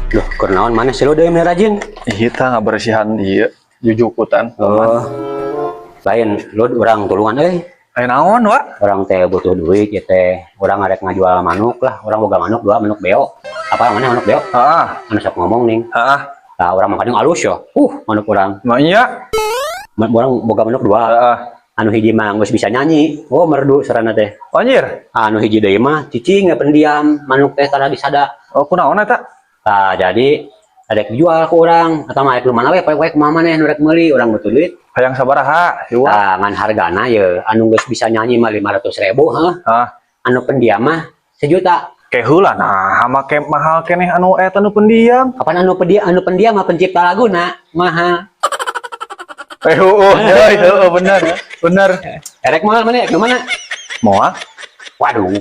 Loh, kunaon maneh sih lo deui meni rajin? Iya tah, ngabersihan ieu jujukutan. Oh. Lain, lu urang tulungan euy. Aya naon, Wa? Urang teh butuh duit ya teh. Urang arek ngajual manuk lah. Urang boga manuk dua, manuk beo. Apa mana manuk beo? Heeh. Anu sok ngomong nih. Heeh. Nah, urang makanya alus ya. Manuk urang. Mah iya. Urang boga manuk dua. Heeh. Anu hiji mah geus bisa nyanyi. Oh, merdu sarana teh. Anjir. Anu hiji deui mah cicing pendiam, manuk teh tara disada. Oh, kunaon eta? Nah, jadi arek dijual ku urang atau mah arek nu mana we, poe-poe kumaha maneh nu rek meuli, urang butuh duit. Hayang sabaraha, si Wa? Nah, ngan hargana ye anu geus bisa nyanyi mah 500 ribu, heuh. Hah? Anu pendiam mah sejuta. Ke heula nah, make mahal keneh anu eta nu pendiam. Kapan anu pendiam mah pencipta laguna mahal. Eh, heueuh, euy, heueuh, bener. Bener. Erek moal maneh, nu mana? Moal. Waduh.